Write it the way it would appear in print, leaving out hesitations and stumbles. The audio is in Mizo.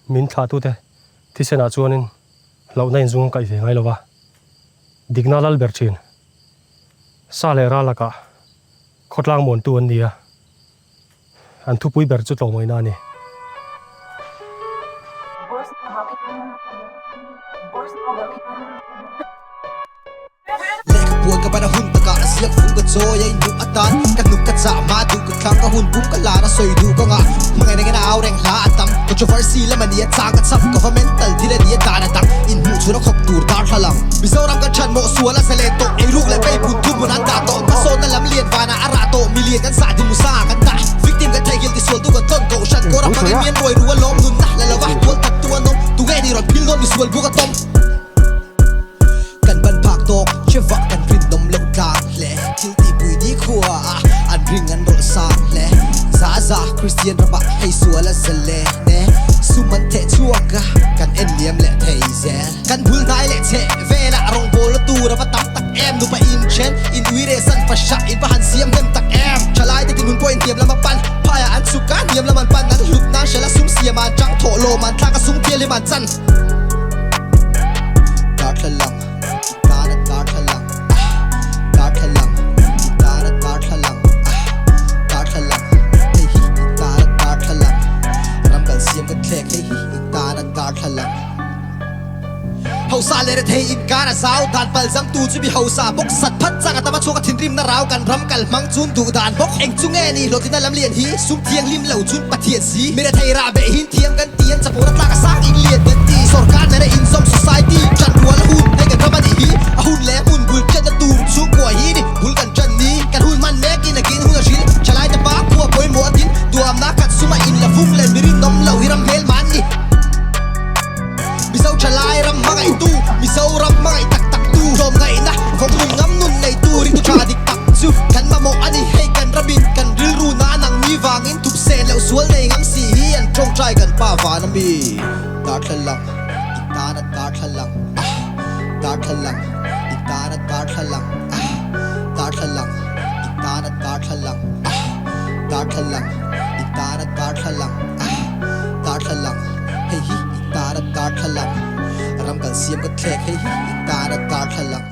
Min thlahtute thisenah chuanin hlauhna inzung an kaih ve ngai lo va, dikna lal ber thin. Sa leh ral lakah khawtlang muantu an ni a, an thupui ber chu tlawmngaihna a ni. Lehkhapuan ka ban a hun takah a ziak fung ka chawi a inhmuh atan ka hnuk ka chah hma duh ka thlang ka hun pum ka lar a sawi duh ka ngah hmangaih nangin a au reng hla a tam controversy lam a nia chang ka cham ka va mental thil a nia dan a dang inhmuh chhun a khawp tur dar thla lang Mizoram kan chhan mawh sual a zalen tawh eiruk leh pei pun thu hmun an dah tawh hmasawnna lam lian vanah a rah tawh milian kan zah din musangah kan dah victim kan theihnghilh tisual tu kan tlawn kohhran kawr a hmangin mian ruai ru a lawm nunna la lova tual that tu an awm tunge ni rawn phil dawn misual buk a tawm. Kan ban phak tawk che vah kan rinawm loh tlang hle Thil tihpui ni khua ah an ring an rawlh sang hle Za za Kristian ramah hei sual a zale ne Sum an theh chhuak a kan en liam leh thei zel Kan bul hnai leh chheh velah rawngbawlna tur a va tam tak em Nupa in then in ui reh san fahhrah in va han siam hnem tak em Thalai te tinhun pawhin hniam lam a pan Phaiah an chhuk a hniam lam an pan An hlut nan hrela sum siam an chang thawh lawm an thlak a sum thianghlim an chan. Darthlalang i tana darthlalang ah Darthlalang i tana darthlalang ah Darthlalang hei hi i tana darthlalang Ram kal siam ka thlek hei hi i tana darthlalang Hausa leh rethei inkar a zau dan pal zam tu chu mi hausa bawk sat phat chang a tam a chhuak a thinrimna rau kan ram kal hmang chun duh dan bawk eng chu nge ni hlawhtlinna lam lian hi sum thianghlim lo chun Pathian si mi rethei rah beh hin thiam kan ti an chapawr a tlak a sang in lian kan ti sorkar nena inzawm society ṭan rual a hun hei kan ram a nih hi a hun leh hmun bul ṭanna tur chhungkua hi ni bul kan ṭan ni kan hun hman mek in a kin hun a hril ṭhalai te pa khua pawimawh a tin duamna khat suma in la vung leh mi rinawm lo hi ram hmel man ni Mizo ṭhalai ram hmangaih tu Mizoram hmangaih tak tak tu tlawmngaihna vawng nun ngam nun nei tu ringtu ṭha dik tak chu kan mamawh a ni hei kan ramin kan rilru na nang ni vangin thup sen loh sual nei ngam si hi an ṭawngṭai kan pa van a mi darthlalang i tana darthlalang ah darthlalang i tana darthlalang ah darthlalang i tana darthlalang ah darthlalang i tana darthlalang ah darthlalang hei hi i tana darthlalang ram kal siam ka thlek hei hi i tana darthlalang.